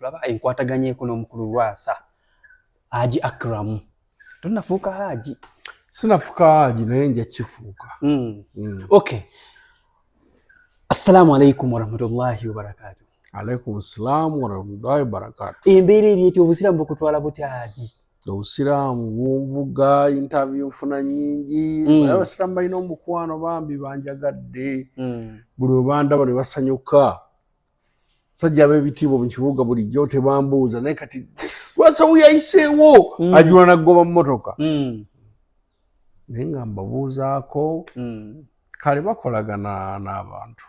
atulaba enkwataganyeeko n'omukulu Lwasa Haji Akramu. Tonafuuka Haji? Sinafuuka Haji, naye nja kifuuka. Okay. Assalamu alaikum warahmatullahi wabarakatuh. Alaikum salamu warahmatullahi wabarakatuh. Embeera eri eti, obusiraamu bukutwala butya, Haji? Obusiraamu bunvuga, interview nfuna nyingi. Naye abasiraamu balina omukwano, bambi banjagadde. Buli webandaba ne basanyuka. Sajja ab'ebitiibwa mu kibuga bulijjo tebambuuza, naye kati Lwasa yayiseewo, ajula naggoba mmotoka. Naye nga mbabuuzaako. Kale bakolagana n'abantu.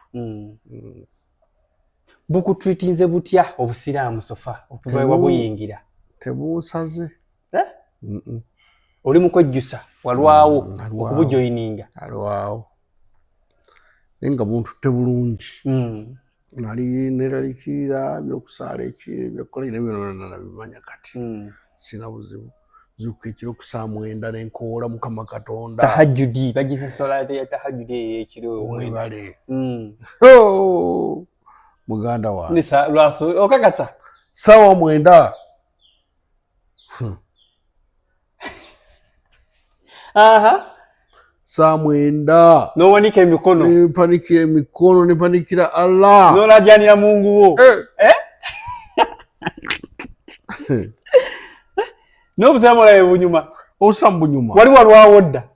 Bukutreatinze butya obusiraamu so far okuva wabuyingira? Tebunsaze. Eh? Mm-mm. Oli mu kwejjusa, walwawo Alwawo. okubujoyininga? Alwawo, naye nga buntutte bulungi. Nali neralikirira byokusaala, eki ebyokukola, ina byonna nabimanya kati. Sina buzibu, zuuka ekiro ku saa 9 nenkoola Mukama Katonda. Tahajjudi bagisa, solate ya tahajjudi eyo ekiro. Webale. Oh, muganda wange. Nisa Lwasu, okakasa? Saawa 9. Saa 9. Nowanika emikono. Nempanikira emikono, nempanikira Allah. Nolajanira Mungu wo. Eh. Eh? N'obusiraamu olabe bunyuma. Obusiraamu bunyuma. Wali walwawo dda.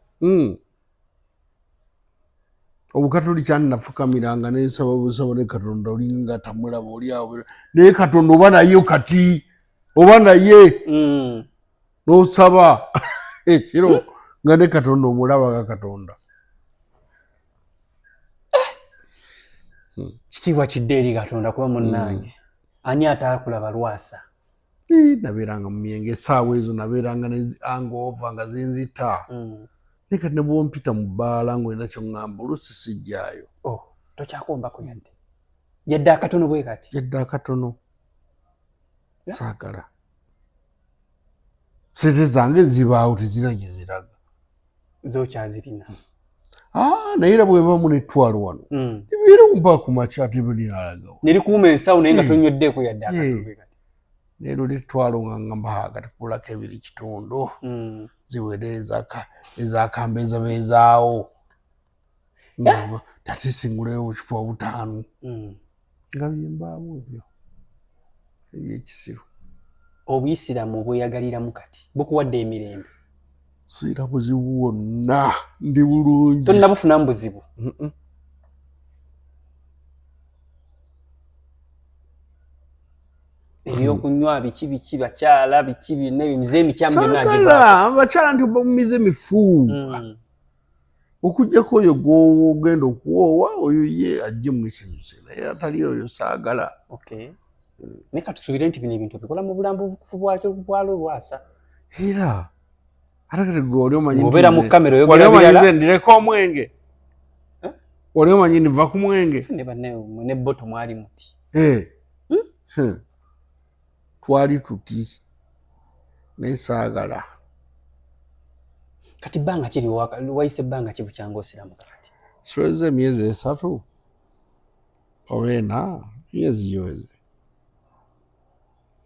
Obukatoliki ani nafukamiranga nensaba busaba ne Katonda, olinga tamulaba oli awo, naye Katonda oba naye kati oba naye n'osaba ekiro nga ne Katonda omulaba nga Katonda. Kitiibwa kidde eri Katonda, kuba munnange ani ataakulaba Lwasa? Nabeeranga mu myenge essaawa ezo, nabeeranga ne hangover nga zinzita. Naye kati ne bwompita mu bbaala ng'olina kyoŋŋamba, oluusi sijjaayo. Oh, tokyakombako yadde yadde akatono bwe kati? Yadde akatono. Saagala, sente zange zibaawo, tezirina gye ziraga. Zokyazirina? Ah, naye era bwebamu netwalo wano ebibeerewo mpaka ku makya, ate binalagawo. Nerikuuma ensawo, naye nga tonyweddeko yadde akatono bwe kati? Naye luli twalo nga ngamba kati kulako ebiri kitundu ziwere ezakambeezabeezaawo, tate singuleyo obucupa 5 nga byembaawo ebyo ebyekisiru. Obuyisiraamu obweyagaliramu kati bukuwadde emirembe? Siira buzibu bwonna, ndi bulungi. Tonnabufunamu buzibu? Mm-mm. Ebyokunywa biki biki, bakyala biki, byonna emize emikyamu byonna Saagala agivaako? Abakyala nti oba mumize mifu. Okugjako oyo gwogenda okuwoowa, oyo ye ajje mwisanyuse, naye atali oyo saagala. Okay. Naye katusuubire nti bino ebintu obikola mu bulambukufu bwakyo bwalo, Lwasa. Era ate kati gwe oli omanyi nti Bw'obeera mu kamera wali oyogera omanyi birala. nze ndireka omwenge? Eh? Wali omanyi ndiva ku mwenge? Ne banne ne boto mwali muti. Eh. Hmm. Twali tuti, naye saagala. Kati bbanga kiri wayise ebbanga ki bukyanga osiramuka kati? Siweze emyezi 3 oba 4, myezi giweze.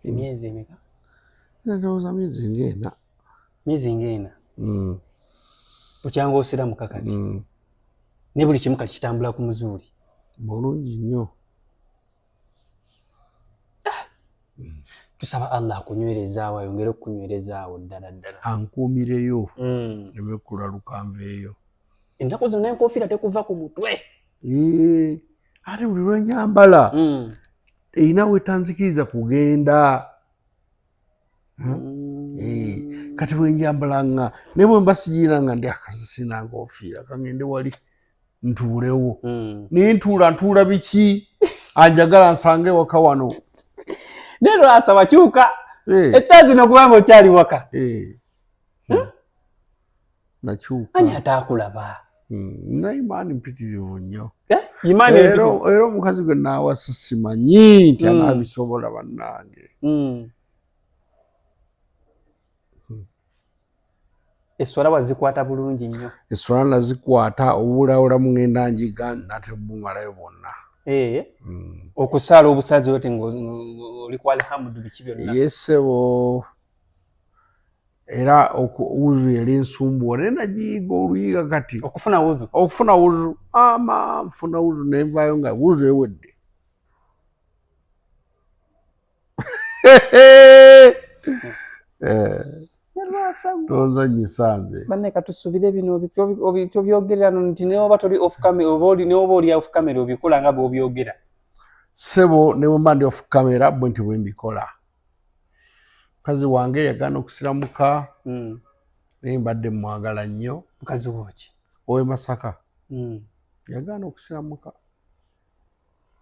Emyezi emeka? Ndowooza myezi nga 4. Myezi nga 4 bukyanga osiramuka kati. Ne buli kimu kati kitambula ku muzuuli? Bulungi nnyo. Tusaba Allah akunywerezaawo, ayongere okukunywerezaawo ddala ddala. Ankuumireyo nemekulaluka nveeyo. Ennaku zino n'enkofiira tekuva ku mutwe. Eh, ate buli lwenyambala erina wetanzikiriza kugenda. Eh, kati bwenjambala nga naye bwe mba sigiina nga ndi akasisina nkofiira, kangende wali ntuulewo. Naye ntuula ntuula biki, anjagala nsange waka wano. Naye Lwasa wakyuka Eh, essaawa zino okubanga okyali waka. Eh. Nakyuka. Ani ataakulaba? Nina imaani mpitirivu nnyo. Eh? Imaani Era empitirivu. era omukazi gwe naawasa simanyi nti anaabisobola, bannange. Eswala wazikwata bulungi nnyo. Eswala nazikwata, obulawulamu ngenda njiga, nate bumalayo bwonna. Okusaala obusazi ote ng'oli ku alhamdu biki byonna. Yesebo, era wuzu yali nsumbuwa, naye nagiyiga oluyiga kati. Okufuna wuzu? Okufuna wuzu, ama nfuna wuzu nenvaayo nga wuzu ewedde. Tonzanyisa nze. Banne, katusubire bino tobyogerera nti neoba toli off camera, oba oli neoba oli off camera obikola nga bw'obyogera. Sebo, ne bwe mba ndi off camera, bwe nti bwe mbikola. Mukazi wange yagaana okusiramuka, naye mbadde mwagala nnyo. Mukazi woki? Ow'e Masaka. Yagaana okusiramuka,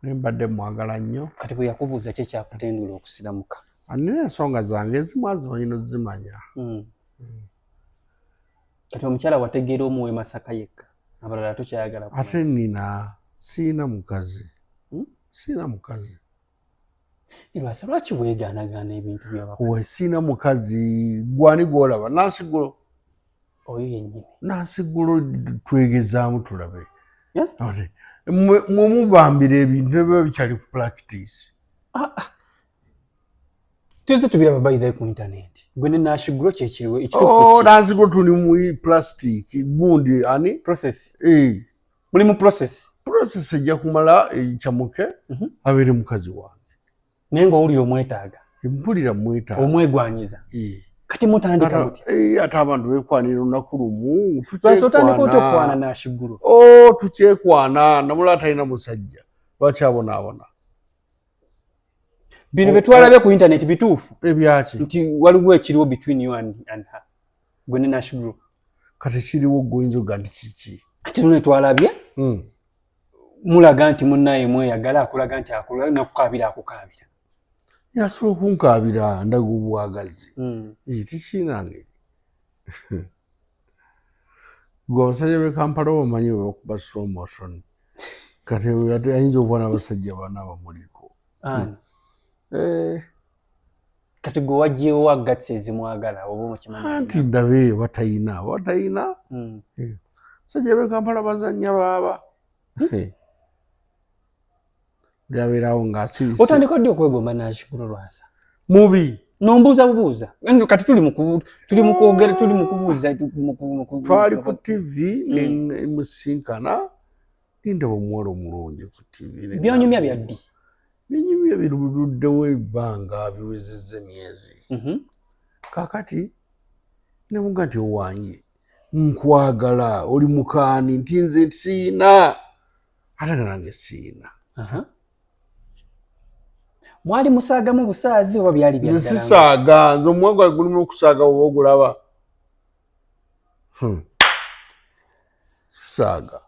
naye mbadde mwagala nnyo. Kati bwe yakubuuza, ki ekyakutendula okusiramuka? Nina ensonga zange ezimu, azimanyi nozimanya. Kati omukyala wategeera omu w'e Masaka yekka, abalala tokyayagala? Ate nina, siina mukazi. Siina mukazi. Lwasa, lwaki weegaanagaana ebintu byabakazi? We siina mukazi. Gwani gwolaba? Nansigulo. Oyo yennyini? Nansigulo twegezaamu tulabe. Mwe mubambira ebintu ebiba bikyali ku practice. Ah, ah. Tuze tubiraba by the ku internet, gwe ne Nashiguro kyekiriwo ekituufu? Oh, Nansigulo tuli mu plastic gundi ani. Process. Eh. Muli mu process. Process ejja kumala ekyamuke, abeere mukazi wange. Naye ng'owulira omwetaaga? Mpulira mwetaaga. Omwegwanyiza. Eh. Kati mutandika mutya? Eh, ate abantu bekwanira olunaku lumu? Lwaki otandika otya okukwana Nashiguro? Oh, tukyekwana. Namula atalina musajja lwaki abonaabona? Bino bye twalabye ku internet bituufu? Ebyaki? Nti waliwo ekiriwo between you and her, gwe ne Nashiguro. Kati kiriwo gwoyinza oga nti kiki? Ati luno twalabye mulaga nti munnaye mweyagala, akulaga nti nakukaabira, akukaabira. Yasobola okunkaabira, ndaga obwagazi. Tekiina ngeri. Gwe abasajja b'e Kampala obamanyi bwe bakuba slow motion. Kati ayinza okuba n'abasajja bana bamuliko. Ani? Eh, Kati gwe wagyewo agatsi ezimwagala oba omukimanyi? Anti ndabe batayina batayina. Abasajja b'e Kampala bazannya baaba. Buli abeerawo ng'asirise. Otandika ddi okwegomba Nashiguro, Lwasa? Mubi. Nombuuza bubuuza. Kati tuli mu kwogera, tuli mu kubuuza Twali ku TV ne musinkana, nindaba omuwala omulungi ku TV. Byonyumya bya ddi? Binyumya biruddewo ebbanga, biwezezza emyezi. Kakati nemuga nti, "Owange, nkwagala, oli mukaani?" Nti, "Nze siina." Ate nga nange siina. Mwali musaagamu busaazi oba byali bya Nze sisaaga. Nze omumwa gwange gulimu okusaaga oba ogulaba? Sisaaga.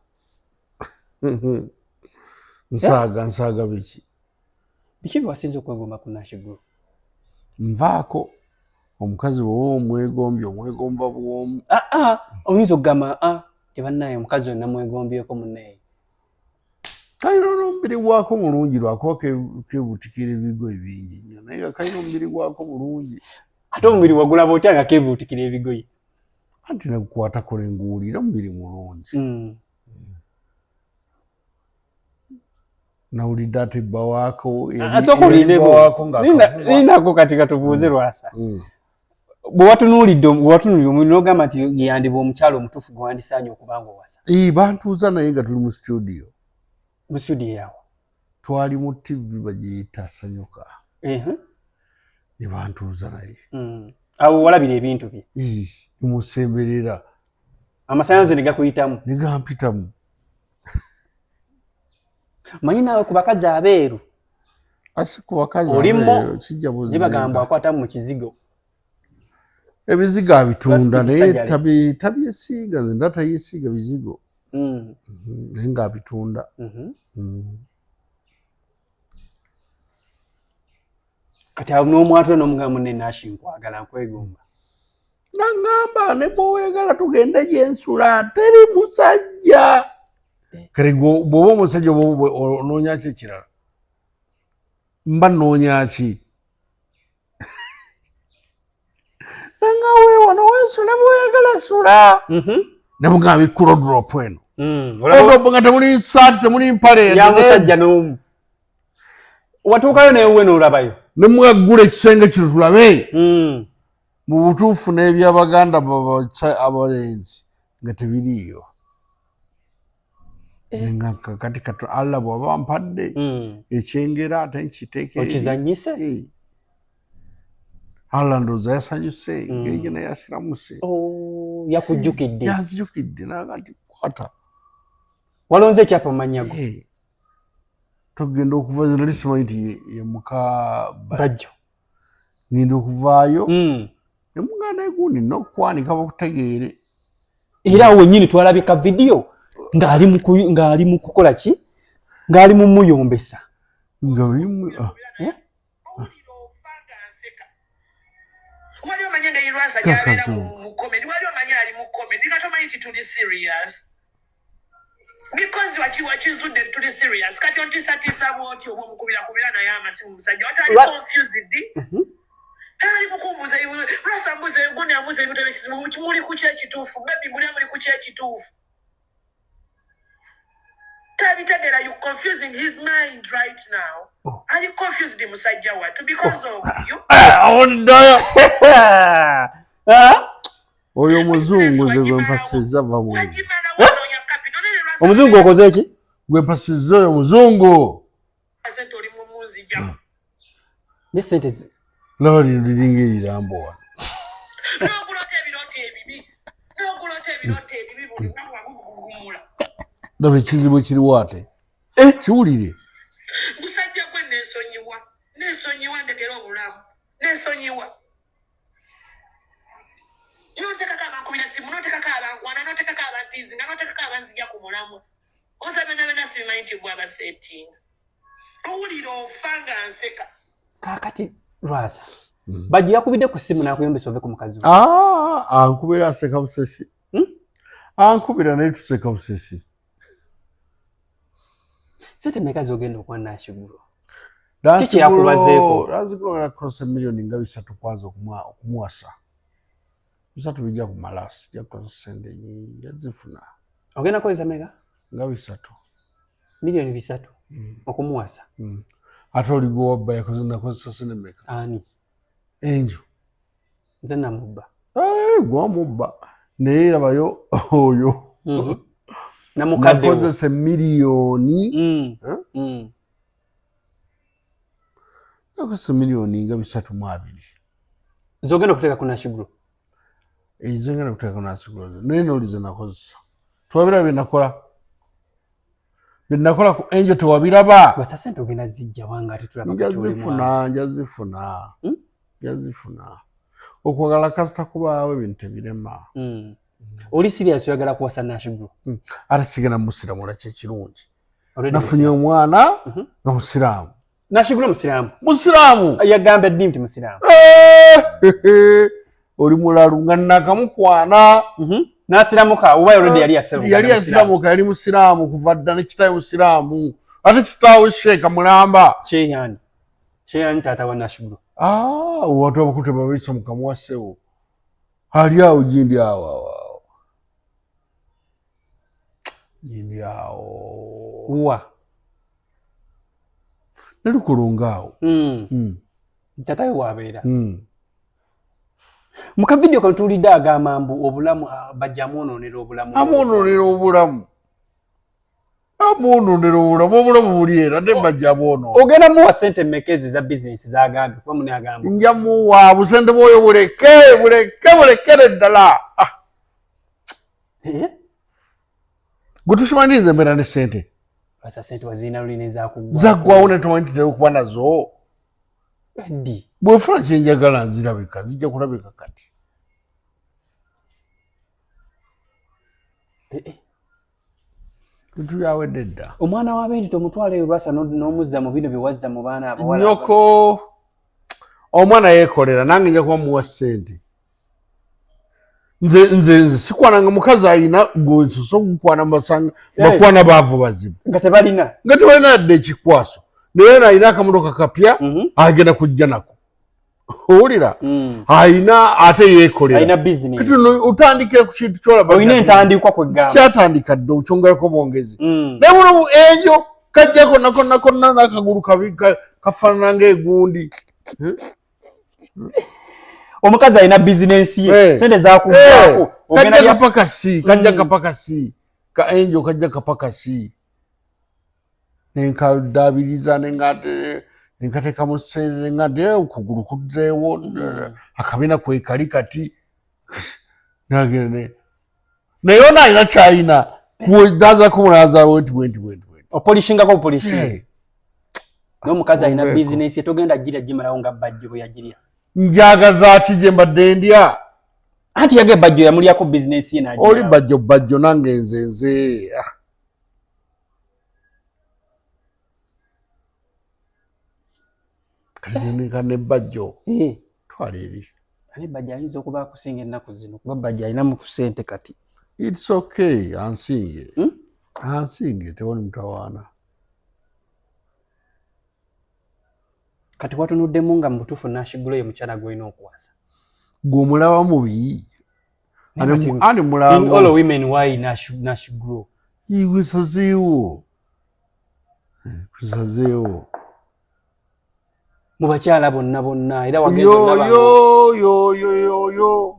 Nsaaga, nsaaga biki? Biki byewasinza okwegomba ku Nashiguro? Nvaako. Omukazi bw'oba omwegombye, omwegomba bwomu. Ah, ah, oyinza okugamba ah, tebannaye omukazi oyo namwegombyeko munnaye. Kalina n'omubiri gwako mulungi, lwakuba kebuutikira ebigoye bingi nnyo, naye nga kalina omubiri gwako mulungi. Ate omubiri wagulaba otya nga kebuutikira ebigoye? Anti nagukwatako nenguwulira omubiri mulungi. Nawulidde ate bba waako Sooka olindeko. bba waako nga akavuma. Lindako kati katubuuze, Lwasa. Bwe watunuulidde, bwe watunuulira omubiri n'ogamba nti yandiba omukyalo omutuufu gwe wandisaanye okuba nga owasa? Eh, bantuuza naye nga tuli mu studio. Mu studio yawo? Twali mu TV bagiyita Sanyuka, ne bantuuza naye. Awo walabira ebintu bye? Eh, nimusemberera. Amasannyalaze ne gakuyitamu? Ne gampitamu. Manyi naawe ku bakazi abeeru. Asi ku bakazi Olimu abeeru kijja ne buzinga. bagamba akwatamu mu kizigo. Ebizigo abitunda. Plastic Naye surgery. tabyesiiga, nze nda tayesiiga bizigo. Naye ng'abitunda. Kati awo n'omwatula n'omugamba, "Munne Nashi, nkwagala, nkwegomba." Naŋŋamba, "Ne bw'oyagala tugende gyensula, teri musajja." Kale bw'oba omusajja oba onoonya ki ekirala? Mba nnoonya ki? Nanga weewano wensula, bw'oyagala sula. Nemugamba, "Ikkulo drop eno." Wardrobe nga temuli saati, temuli mpale. Ya musajja n'omu. Watuukayo newuwe n'olabayo? Ne mwaggula ekisenge kino tulabe. Mu butuufu n'ebyabaganda abalenzi nga tebiriiyo. Nga kati kati Allah bw'aba mpadde ekyengera ate nkiteeke okizanyise. Allah ndowooza yasanyuse ngeri gye naye asiramuse. Oh, yakujjukidde. Yanzijukidde naga nti kwata. Walonze ekyapa mu mannya go. Togenda okuva nali simanyi nti ye muka Bajjo. Ngenda okuvaayo ne muganda egundi n'okukwanika bakutegeere. Era awo wennyini twalabye ka vidiyo ng'ali mu kukola ki, ng'ali mu muyombesa. Nga bimu, ah. Eh? Wali omanye nga Lwasa gy'abeera mu comedy, wali omanye ali mu comedy, kati omanyi nti tuli serious because wakizudde tuli serious. Kati ontiisatiisa bw'oti oba omukubira kubira naye amasimu musajja watali confused. Ali mukumbuuza Lwasa, mbuuza gundi, ambuuza ebintu ebikizibu. Muli ku kyekituufu baby, muli ku kyekituufu. Tabitegeera. You confusing his mind right now. Oh. Ali confused musajja wattu because of you. Awuliddeyo. Ah? Oyo omuzungu nze gwe mpasizza, va mu wagimala wanoonya capital nene Lwasa. Omuzungu okoze ki? Gwe mpasizza oyo muzungu. Sente oli mumunzija. Ne sente Laba lino liringa erirambo wano. N'okulota ebirooto ebibi, n'okulota ebirooto ebibi buli lunaku bakugugumula. Laba ekizibu ekiriwo ate kiwulire. Gusajja gwe, nensonyiwa, nensonyiwa, ndekera obulamu, nensonyiwa. Notekako abankubira simu, notekako abankwana, notekako abantiizinga, notekako abanzija ku mulamwa. Oza byonna byonna sibimanyi nti gwe abaseetinga. Owulira ofa nga nseka. Kaakati Lwasa, Bajjo yakubidde ku ssimu n'akuyombesa ove ku mukazi we? Ah, ankubira aseka busesi. Ankubira naye tuseka busesi. Sente meka zogenda okuwa Nashiguro? Kiki yakubazeeko? Dansiguro yakozesa miliyoni nga 300 kwanza okumuwasa. 300 bijja kumala, sijja kukozesa sente nyingi, yazifuna. Ogenda kukozesa meka? Nga 300. Miliyoni 3 okumuwasa? Ate oli gwewabba yakoze nakozesa sente meka? Ani? Enjo. Nze namubba? Eh, gwamubba naye labayo oyo. Namukaddewo. Nakozesa miliyoni Eh? Nakozesa miliyoni nga 320. Zogenda okuteeka ku Nashiguro? Ezo ngenda kuteeka Nashiguro, naye noli ze nakozesa twabira byenakola, byenakola ku Enjo tewabiraba. Lwasa, sente ogenda zijja wanga ate tulaba Nja kati oli mwana. zifuna, nja zifuna. Nja zifuna. Okwagala kasita kubaawo ebintu tebirema. Oli serious, oyagala kuwasa Nashiguro? Ate sigenda musiramula, kyekirungi. Already Nafunye omwana nga musiraamu. Nashiguro musiraamu? Musiraamu. Yagamba eddiini nti musiraamu? Eh, oli mulalu, nga nakamukwana. Nasiramuka oba already yali yasiramuka? Yali yasiramuka, yali musiraamu kuva dda, ne kitaawe musiraamu, ate kitaawe sheeka mulamba. Kyeyani, kyeyani taata wa Nashiguro? Ah, abantu abakulu tebabayisa mukamwa sewo. Ali awo gindi awo awo awo gindi awo. Wa? Nalukulunga awo. Tatawe wabeera? Mu kavidiyo kano tuwulidde agamba mbu obulamu, ah, bajja amwonoonera obulamu. Amwononera obulamu, amwononera obulamu, obulamu buli era ate bajja amwonoona. Ogenda muwa sente mmeka ezo eza bizinesi zagambye? Kuba mune agamba Nja muwa busente bwoyo, buleke buleke bulekere ddala. Ah, Eh? Gwe tukimanyi nze mbeera ne sente. Lwasa, sente waziina luli nezakuggwa. Zaggwawo ne tumanyi tutera okuba nazo. Ddi? Bwefuna kyenjagala nzirabika, zijja kulabika kati. Eh, eh. Bintu byawedde dda. Omwana w'abendi tomutwala eyo Lwasa, n'omuzza mu bino bye wazza mu baana abawala. Nyoko omwana yeekolera, nange nja kuba muwa ssente. Nze sikwananga mukazi ayina gwensosa okukwana mbasanga bakwana baavu bazibu. Nga tebalina. Nga tebalina yadde ekikwaso, naye nalina akamotoka kapya, agenda kujja nako. Owulira? Ayina ate yeekolera. Kati otandikira ku kintu kyolaba. Olina entandikwa kwegamba. Kyatandika dda, okyongerako bwongezi. Naye buno eyo kajja konna konna konna n'akagulu kabi kafaanana ng'egundi. Omukazi alina bizinensi ye, sente zakuvaako. Kajja kapakasi, kajja kapakasi ka enjo, kajja kapakasi nenkadabiriza, nenkateekamu sente, nga nti okugulu kuddeewo, akabina kwekali kati. Naye ono alina kyayina nazako munazawo nti bwenti bwenti bwenti. Opolishingako bupolishinga n'omukazi alina bizinensi, togenda girya gimalawo nga Bajjo bwe yagirya. Njagaza ki gye mbadde ndya? Anti yage Bajjo yamulyako bizinensi ye n'agimalawo. Oli Bajjo Bajjo, nange nze nze. Ah. Kati nika ne Bajjo twala eri. Ate Bajjo ayinza okuba akusinga ennaku zino, kuba Bajjo alinamu ku ssente kati. It's okay, ansinge. Ansinge, tewali mutawaana. Kati watunuddemu nga mu butuufu Nashigulo ye mukyala gw'olina okuwasa? Gwe omulaba mubi? Ani mulaba? In all women, why Nashigulo? Iwe sazeewo, kusazeewo. Mu bakyala bonna bonna era wagenze yo olaba yo yo yo yo yo.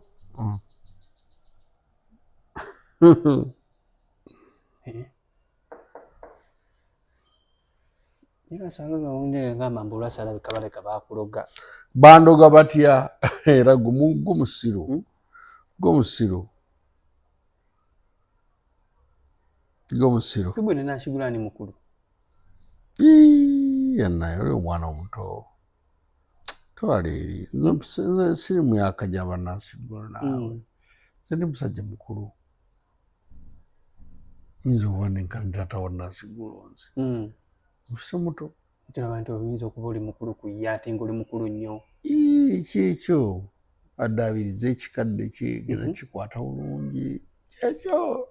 Gamba mbu Lwasa alabika baleka bakuloga. Bandoga batya? Era gumusiru. Gumusiru, gumusiru. Tugwe ne Nashigula ni mukulu? Yennaye oli omwana omuto, twala eri. Nze siri myaka gyaba Nasigula naawe. Nze ndi musajja mukulu, yinza okuba nenkani taata wa Nasigulo, nze nfuse muto. Tulaba nti oyinza okuba oli mukulu ku ye, ate nga oli mukulu nnyo. Ii, kyekyo addaabiriza ekikadde kigenda kikwata bulungi, kyekyo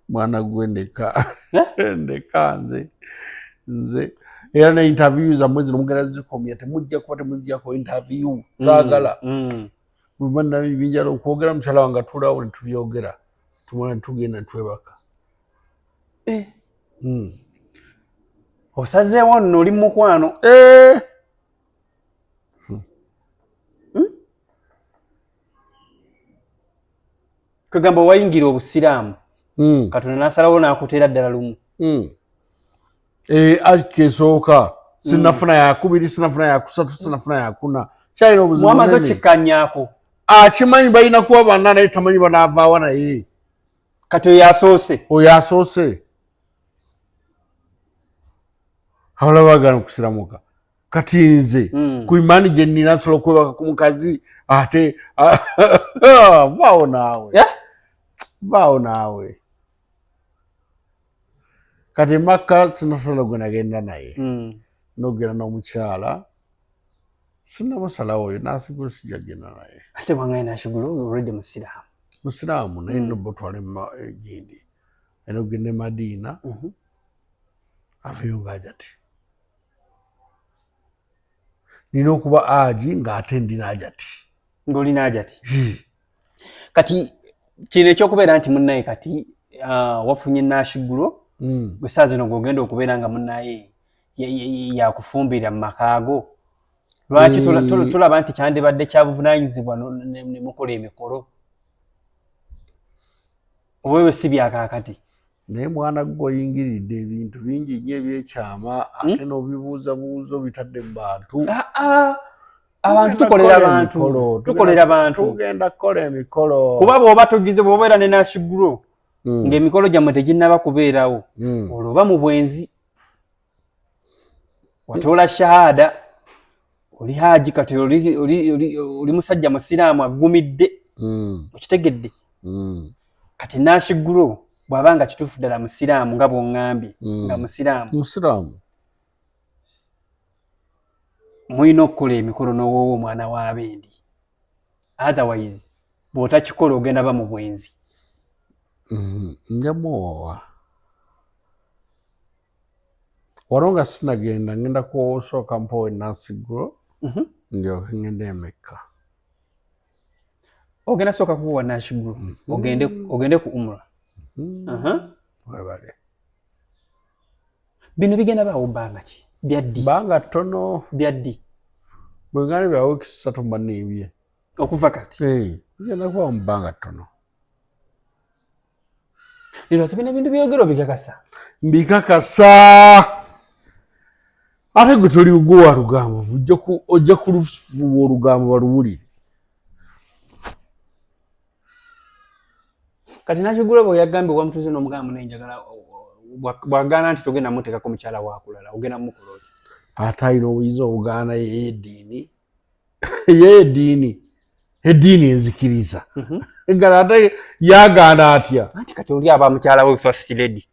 mwana gwe. Ndeka. Eh? Ndeka nze era ne interview zammwe zino mugenda zikomya, temujja kuba temujjako interview zaagala. Binjala okwogera, mukyala wange atuulawo ne tubyogera, tumala tugenda twebaka. Eh. Osazeewo nno, oli mukwano. Eh. Kwegamba wayingira obusiraamu, Katonda n'asalawo n'akuteera ddala lumu. Eh, akesooka sinafuna yakubiri, sinafuna yakusatu, sinafuna yakuna, kyalina obuzibu Mwamaze bunene. Okikkanyaako. Akimanyi balina kuba banna, naye tamanyi banaavaawa naye. Kati oyo asoose? Oyo asoose. Abalala bagana okusiramuka. Kati nze ku imaani gye nnina nsobola okwebaka ku mukazi ate? Vaawo naawe. Eh? Vaawo naawe. Kati Makka sinasala gwe nagenda naye. Nogenda n'omukyala sinamusalawo, oyo Nasigulu sijja genda naye. Ate bwangaye Nashigulu already musiraamu. Musiraamu, naye nno botwala egindi alina okugenda e Madiina. Aveeyo ngaaja ti nina okuba aji ng'ate ndi naajati. Ng'olina ajati. Kati kino ekyokubeera nti munnaye kati wafunye Nashigulo, gwe saa zino gwogenda okubeera nga munnaye yakufumbirira mu makaago, lwaki tulaba nti kyandibadde kyabuvunaanyizibwa ne mukola emikolo, oba ebyo si byakaakati? Naye mwana gwe, oyingiridde ebintu bingi nnyo ebyekyama, ate n'obibuuzabuuza obitadde mu bantu. Ah, ah, abantu tukolera abantu, tukolera bantu. Tugenda kukola emikolo. Kuba bw'oba togize, bw'obeera ne Nashigulo ng'emikolo gyammwe teginnaba kubeerawo, olwo oba mu bwenzi. Watoola shahada, oli haji, kati oli musajja musiraamu agumidde. Okitegedde? Kati Nashigulo bw'aba nga kituufu ddala musiraamu nga bw'oŋŋambye, nga musiraamu, Musiraamu. Mulina okukola emikolo n'owoowa omwana w'abendi, otherwise bw'otakikola ogenda ba mu bwenzi. Nja muwoowa wano nga sinagenda, ngenda kusooka mpowe Nansigro. Ndyoke ngende emekka. Ogenda sooka kuwa Nashigulu, ogende ku umra. Webale. Bino bigenda baawo bbanga ki? Byaddi? Bbanga ttono. Byaddi? Bwe ngani bya wiiki 3 mba nnimbye. Okuva kati? Bigenda kubaawo mu bbanga ttono. Lwasa bino ebintu byogera obikakasa? Mbikakasa. Ate gwe toli gwe wa lugambo, ojja kulufuuwa olugambo baluwulire. Kati Nakigula bwe yagambye wamutuze n'omugamba munaye njagala bw'agaana nti togenda muteekako mukyala wakulala, ogenda mukola otya? Ate alina obuyinza obugaana yeye eddiini. Yeye eddiini. Eddiini enzikiriza. Egala ate yagaana atya? Anti kati oli aba mukyala we first lady.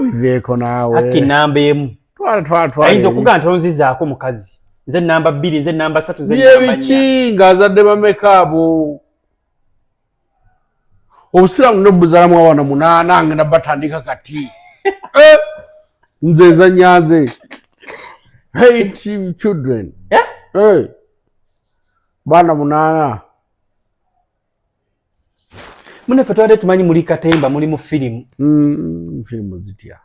Biveeko naawe. Haki namba 1. Twala, twala, twala. Ayinza okugamba nti tonzizaako mukazi. Nze namba 2, nze namba 3, nze namba 4. Biki ng'azadde bameka abo? Obusiraamu ne buzaalamu abaana 8 ngenda batandika kati. Nze nzannya nze. 8 children. Baana 8. Mune ffe twabadde tumanyi muli katemba, muli mu firimu. Firimu zitya?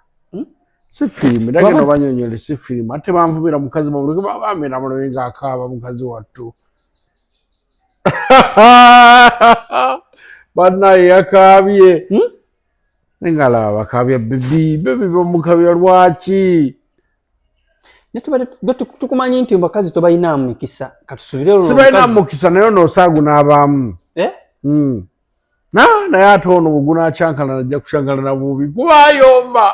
Si firimu, ndagenda obanyonyole si firimu. Ate banvumira mukazi bamuleke, bamera mulabe ng'akaaba mukazi wattu. Bannaye yakaabye. Naye ng'alaba bakaabya bebi, bebi bamukabya lwaki? Ne tubadde tukumanyi nti bakazi tobalina mukisa. Katusubire olwo Sibalina omukazi. mukisa naye ono osaagu n'abaamu. Naye ate ono bwe gunaakyankalana ajja kucyankalana bubi kuba ayomba.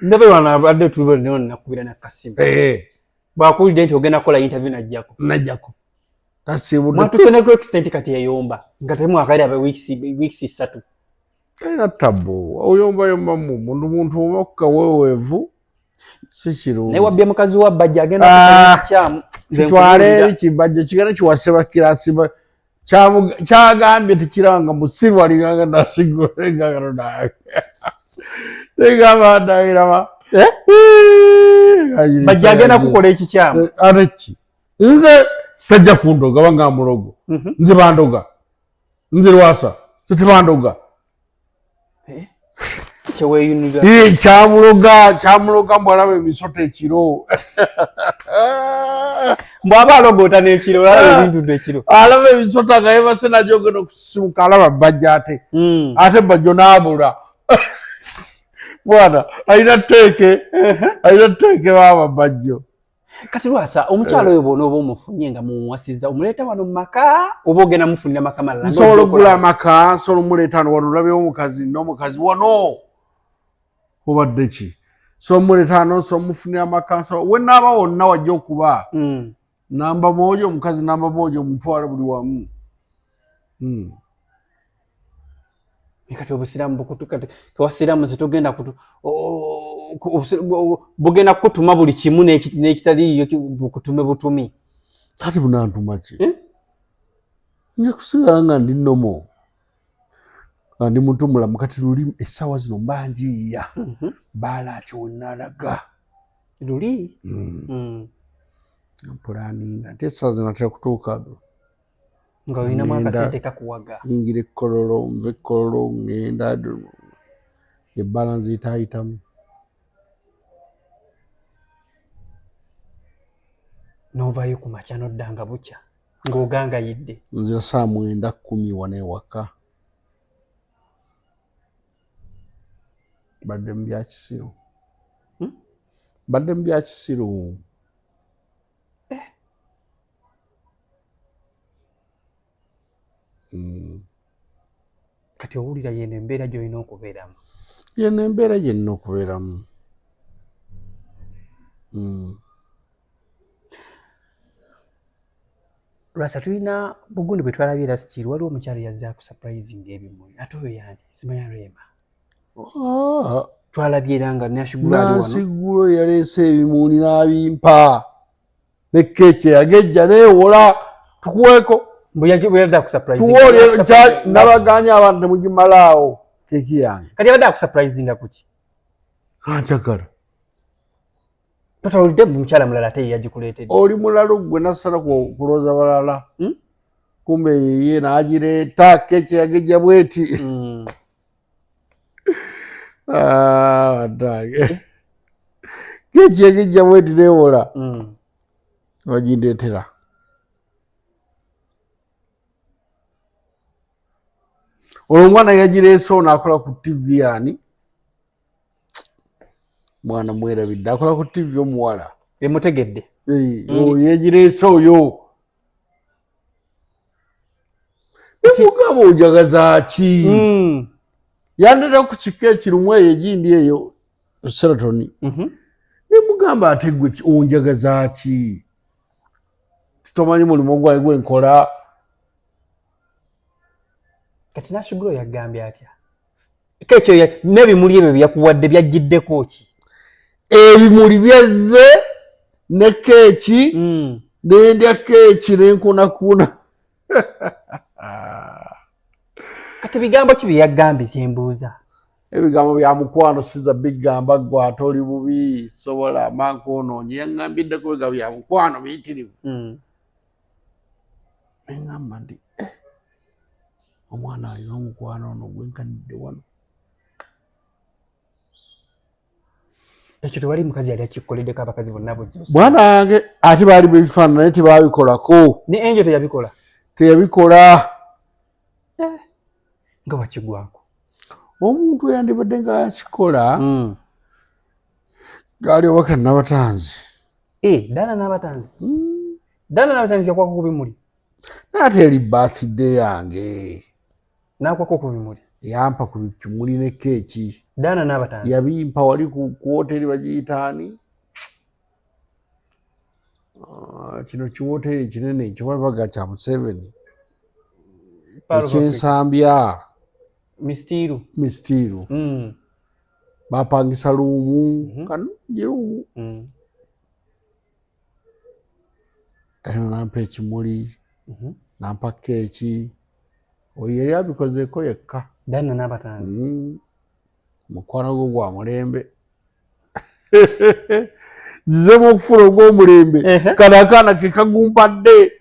Ndabe wano abadde tuli naye nakubira na kasimu. Bw'akuwulidde nti ogenda kukola interview n'ajjako. N'ajjako. Tasiibudde. Mwatuuse ne ku extent kati yayomba nga temwakaira aba weeks 3. Talina tabu. Oyombayomba mu muntu oba ku kaweeweevu si kirungi. Naye wabbye mukazi wa Bajjo agenda kukola ekikyamu. Nze Kitwale nkubuulira. eri kibajjo kigenda kiwase bakirasi kyagambye tekiranga musiru alinganga nasigulengagano nange. Negamba ndayiraba. Bajjo agenda kukola ekikyamu. Ate ki? Nze tajja kundoga banga mulogo. Nze bandoga. Nze Lwasa. Nze tebandoga. Kyeweyunira. Kyamuloga mbu alaba emisota ekiro. Mbu aba alogoota n'ekiro, alaba ebintu ekiro. Alaba emisota nga yeebase nagyo ogenda okusisimuka alaba Bajjo ate. Ate Bajjo n'abula. Bwana, alina tteeke. Alina tteeke baaba Bajjo. Kati Lwasa, omukyalo oyo bw'onooba omufunye nga mumuwasizza, omuleeta wano mu maka oba ogenda mufunira maka malala? Nsobola okugula amaka, nsobola omuleeta wano, wano olabyewo omukazi n'omukazi wano. Obadde ki? So omuleeta wano, nsobola omufunira amaka, nsobola we naaba wonna wajja okuba. Namba moja, omukazi namba moja, omutwala buli wamu. Kati obusiraamu bukutuka, kewasiraamu nze togenda kutu, bugenda kukutuma buli kimu n'ekitaliiyo bukutume butumi. Kati bunantuma ki? Nja kusigala nga ndi nomo. Nga ndi muntu mulamu. Kati luli essaawa zino mba njiiya. Baalaaki we nalaga. Luli? Mpulaninga nti essaawa zino natera kutuuka. Nga olinamu akasente kakuwaga. Nyingira ekkololo, nva ekkololo, ŋŋenda ebbaala nziyitaayitamu. N'ovaayo ku makya n'odda nga bukya, ng'ogangayidde. Nzira ssaawa 9 10 wano ewaka. Mbadde mu bya kisiru. Mbadde mu bya kisiru. Kati owulira yeno embeera gy'olina okubeeramu. Yeno embeera gye nnina okubeeramu. Lwasa tulina bugundi bwe twalabye era sikiri, waliwo omukyala eyazze akusurprising ebimuli. Ate oyo yani? Simanya Rema. Twalabye era nga Nashiguro ali wano. Nashiguro yaleese ebimuli n'abimpa. Ne keeki yagejja neewola tukuweeko. Mbu yadde akusurprising. Tuwoole, Akusurprising. nabaganye abantu temugimalaawo keeki yange. Kati yabadde akusurprisinga ku ki? Anjagala. Totawulidde mukyala mulala ate yeyagikuleetedde. Oli mulalu gwe nasala kulooza balala. Kumbe yeye n'agireeta keeki yagejja bweti. Banange. Keeki yagejja bweti neewola. Bagindeetera. Olwo omwana yagireese ono akola ku TV ani? Mwana mwerabidde akola ku TV omuwala. Emutegedde. Oyo yagireese oyo. Nemugamba ojagaza ki? Yandeeta ku kika ekirumu eyo egindi eyo Sheraton. Nemugamba ate gwe onjagaza ki? Tomanyi mulimu gwange gwe nkola. Kati Nashiguro yagambye atya? Kekyo n'ebimuli ebyo byakuwadde byajjiddeko ki? Ebimuli byazze ne keeki, nendya keeki nenkunakuuna. Kati bigambo ki bye yagambye kyembuuza? Ebigambo bya mukwano siza bigamba gwe ate oli bubi sobola amankoononye yaŋŋambiddeko bigambo bya mukwano biyitirivu. Neŋŋamba nti omwana alina omukwano ono gwenkanidde wano. Ekyo tewali mukazi yali akikukoleddeko abakazi bonna bujjusa. Mwana wange ate baali bebifaanana naye tebabikolako. Ne Angel teyabikola. Teyabikola. Nga wakigwako. Omuntu eyandibadde ng'akikola gaali obaka Nabatanzi. Dana Nabatanzi. Dana Nabatanzi yakwako ku bimuli. N'ate eri birthday yange. N'akwako ku bimuli. Yampa ku kimuli ne keeki. Dana Nabatanzi. Yabimpa wali ku woteri bagiyita ani? Kino kiwoteri kinene ekiwabaga kya Museveni. Ekyensambya. Mistiru. Mistiru. Bapangisa luumu. Kanungi luumu. Nampa ekimuli, nampa keeki. Oyo yali abikozeeko yekka. Dana Nabatanzi. Mukwano gwo gwa mulembe. Nzizemu okufuna ogw'omulembe. Kano akaana ke kagumpadde.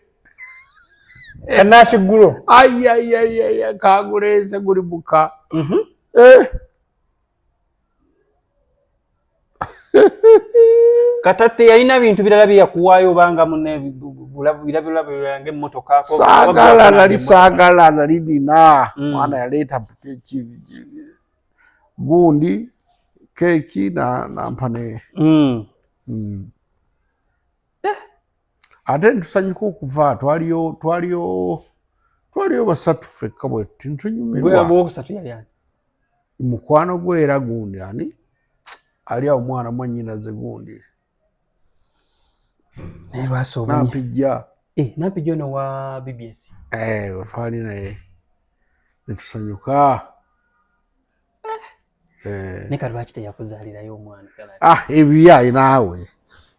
Kanashiguro. Ayayayaya kaguleese guli muka. Kata teyalina bintu birala bye yakuwaayo obanga munne birabirabo birala ng'emmotoka. Saagala nali saagala nali nina. Mwana yaleeta keeki gundi keeki nampa ne. Ate ntusanyuka okuva twaliyo basatu ffekka bwe tunyumirwa. Gwe owokusatu yali ani? Mukwano gwe era gundi ani? Ali awo mwana mwannyinaze gundi. Naye lwasi obunya. Nampijja. Nampijja ono wa BBS. Twali naye. Ne tusanyuka. Naye kati lwaki teyakuzaalirayo omwana? Ebiyaayi naawe.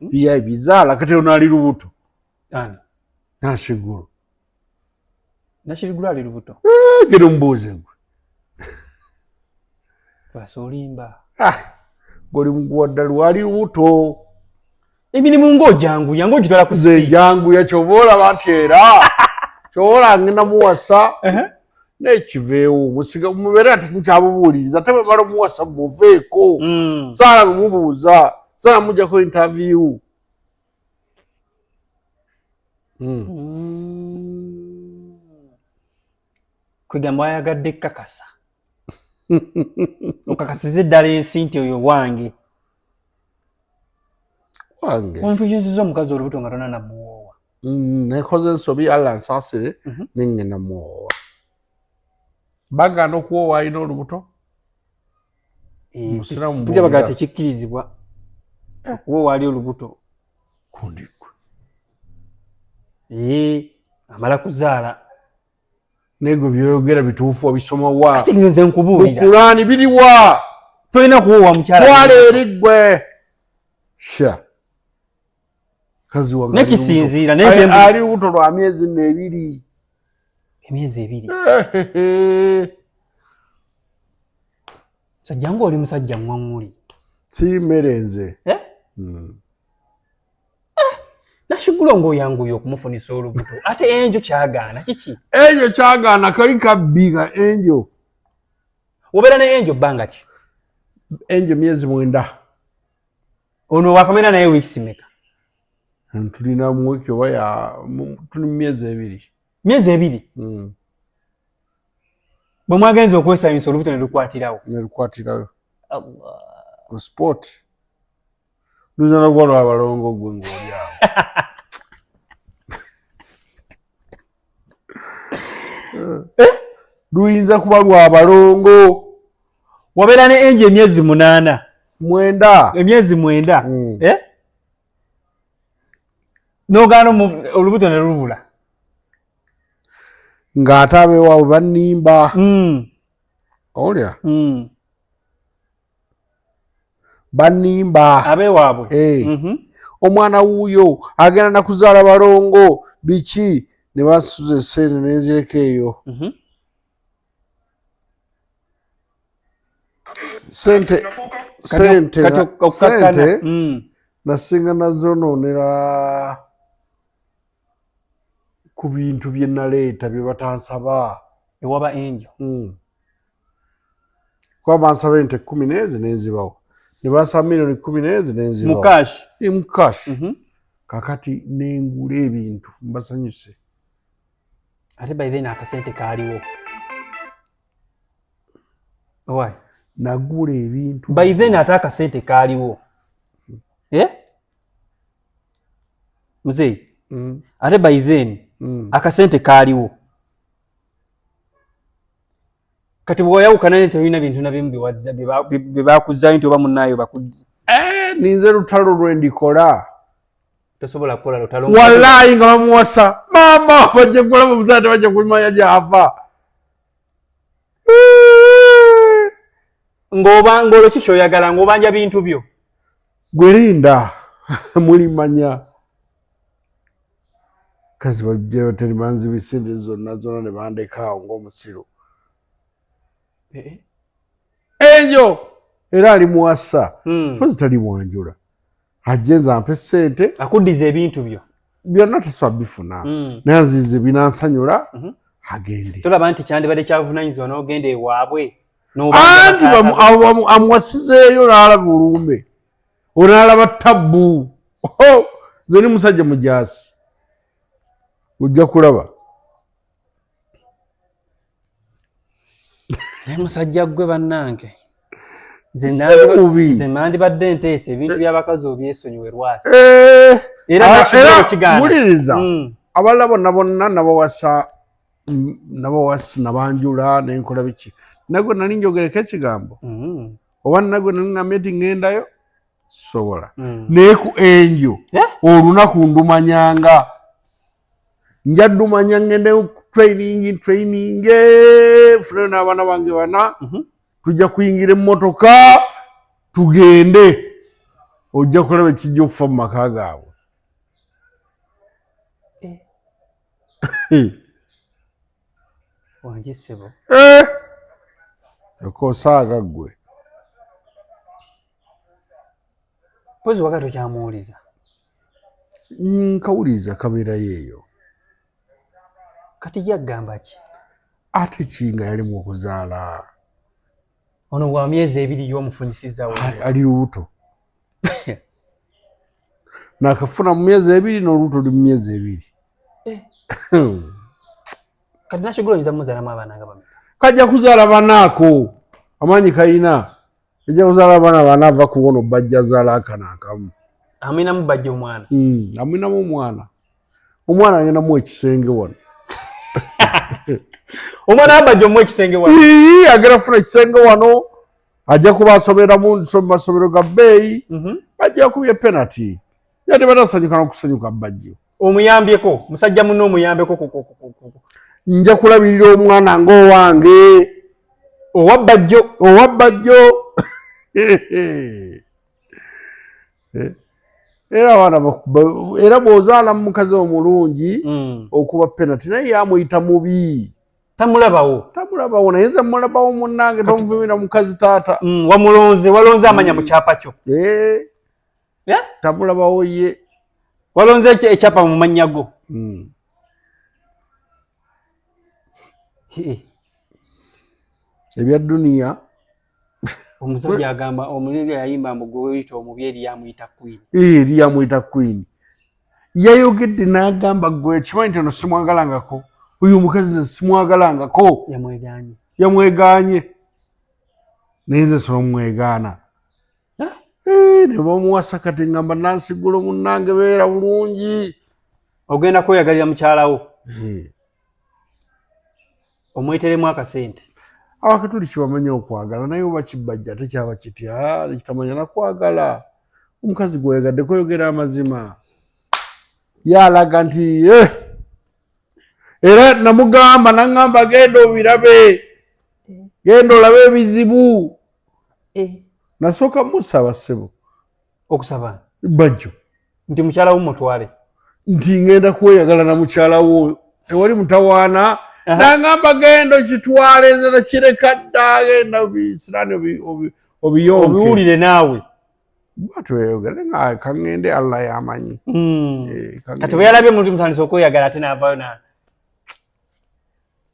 Ebiyaayi bizaala kati ono ali lubuto. Ani? Nashiguro. Nashiguro ali lubuto? Genda omubuuze gwe. Lwasi olimba. Goli muguwa ddala ali lubuto. Emirimu ng'ojanguya, ng'ogitwala ku Nze njanguya ky'oba olaba nti era ky'oba olaba ngenda muwasa n'ekiveewo musiga mubeere ate mukyamubuuliriza ate bwe mala omuwasa muveeko. Saala bwe mubuuza, saala mujjako interview. Kwegamba wayagadde kakasa. Okakasiza eddala ensi nti oyo wange. Wange. Onfunyizizza omukazi olubuto nga tonna namuwoowa. Nekoze ensobi Allah nsaasire nengenda muwoowa. Bagaana okuwoowa alina olubuto? Musiraamu Tujja bagala bw'owulira. Tekikkirizibwa okuwoowa ali olubuto. Kundi gwe. Amala kuzaala. Naye gwe byoyogera bituufu obisoma wa? Ate nze nkubuulira. Mu Kulaani biriwa? Tolina kuwoowa mukyala. Twala eri ggwe. Sha. Kazi wange ali Nekisinziira, lubuto. naye Ali lubuto lwa myezi nno ebiri. Emyezi ebiri. Sajja ng'oli musajja ŋŋwaŋŋuli. Si mmere nze. Nashigulo ng'oyanguye okumufunisa olubuto, ate enjo kyagaana kiki? Enjo kyagaana kali kabbi ka enjo. Obeera ne enjo bbanga ki? Enjo myezi 9. Ono wakamera naye weeks meka? Tulina mu wiiki oba ya tuli mu myezi 2. Myezi 2? Mm. Bwe mwagenza okwesanyusa olubuto ne lukwatirawo? Ne lukwatirawo ku spot. Luyinza nokuba lwabalongo gwe ng'oli awo. Eh? Luyinza kuba lwabalongo. Wabeera ne enjo emyezi 8? 9. Emyezi 9. Eh? Nogaana olubuto ne lubula. Ng'ate abeewaabwe bannimba. Olya? Bannimba. Abeewaabwe? Eh. Omwana wuuyo agenda nakuzaala balongo biki, ne basuza esente nenzireka eyo. Sente sente Kati okukakkana. Sente nasinga nazonoonera ku bintu bye naleeta bye batansaba. Ewaba enjo? Kuba bansaba ente 10 n'ezi nenzibawo, ne bansaba miliyoni 10 n'ezi nenzibawo. Mu cash? Mu cash. Kakati nengula ebintu mbasanyuse. Ate by then akasente kaaliwo. Why? Nagula ebintu. By then ate akasente kaaliwo. Eh? Muzeeyi. Ate by then akasente kaaliwo. Kati bw'oyawukana ne tolina bintu na bimu biwazza bye bakuzaayo nti oba munnaayo bakuzza. Eh, ninze lutalo lwe ndikola. Tosobola kukola lutalo. Wallahi nga bamuwasa maama bajja kulaba omuzaana, tebajja kumanya gyava. Ng'oba ng'olwo ki kyoyagala, ng'obanja bintu byo? Gwerinda mulimanya kazi bajja teri banzibisente zonna zonna ne bandekaawo ng'omusiru. Eh, Enjo era ali muwasa. Pozi tali mwanjula, ajje nze ampe sente. Akuddiza ebintu byo. Byonna tasobola bifuna. Naye nzize binansanyula. Agende. Tolaba nti kyandibadde kyavunanyizibwa n'ogenda ewaabwe n'obanja Anti bataata bo? Amuwasizeeyo n'alaba olumbe, onaalaba tabbu. Ho, nze ni musajja mujaasi, ojja kulaba. Naye musajja gwe bannange, nze Si bubi. Nze nandibadde nteesa ebintu by'abakazi obyesonyiwe lwasi. Eh, Era nakigero era kigaana. Wuliriza. Abalala bonna bonna nabawasa, nabawasa, nabanjula, nenkola biki, nagwe nali njogereko ekigambo oba nagwe nali ngambye nti ŋŋendayo sobola. Naye ku enjo Eh? olunaku ndumanyanga, nja ddumanya, ŋŋende training, training funayo n'abaana bange bana. Tujja kuyingira emmotoka tugende, ojja kulaba ekijja okufa mu maka gaabwe. Eh, wangi ssebo. Eh! Okosaaga ggwe. Pozi wakati tokyamuwuliza? Nkawuliriza, kabeerayo eyo. Kati yaggamba ki? Ate ki nga yali mu okuzaala? Ono wa myezi 2 y'omufunyisizzawo? Ali lubuto, nakafuna mu myezi 2, n'olubuto luli mu myezi 2. Eh. Kati Nashigula oyinza mumuzaalamu abaana nga bameka? Kajja kuzaala banaako, amaanyi kayina, ejja kuzaala abaana bana. Ava kuwono bajja zaala akana akamu. Amwinamu bajja omwana? Amwinamu omwana, omwana agendamu ekisenge wano. Omwana abajja omuwa ekisenge wano? Ii, agenda kufuna ekisenge wano, ajja kuba asomera mu masomero ga bbeeyi. Bajja kubye penalty, yadde batasanyuka nokusanyuka bajjo. Omuyambyeko musajja munno, omuyambeko Nja kulabirira omwana ng'owange. Owa bajjo? Owa bajjo. Eh, era abaana era bw'ozaala mu mukazi omulungi okuba penalty, naye yamuyita mubi. Tamulabawo. Tamulabawo, naye nze mulabawo munnange, tonvumira mukazi taata. Wamulonze, walonze amanya mu kyapa kyo. Eh, Eh? tamulabawo ye. Walonze ekyapa mu mannya go. Ebya duniya. Omusajja agamba omuliri yayimba mbu gweyita omubi eri yamuyita queen. Eri yamuyita queen. Yayogedde n'agamba gwe kimanyi nti ono simwagalangako, oyo omukazi nze simwagalangako. Yamwegaanye. Yamwegaanye naye nze sobola mumwegaana. Ne bamuwasa kati ngamba nansigula munnange beera bulungi. Ogenda kweyagalira mukyalawo. Omweteremu akasente. Abakatuli kibamanyi okwagala naye oba kibajja ate kyaba kitya nekitamanya nakwagala. Omukazi gweyagadde kweyogera amazima yalaga nti era namugamba naŋŋamba genda obirabe, genda olabe ebizibu. Nasooka musaba ssebo. Okusaba? Bajjo. Nti mukyala wo mutwale? Nti ngenda kweyagala na mukyala wo, tewali mutawaana. Nangamba genda okitwale, nze nakireka dda, genda obisiraani obiyonke. Obiwulire naawe. Bwatyo yayogera nga kaŋŋende Allah yamanyi. Kati bwe yalabye muntu mutandise okweyagala ate n'avaayo na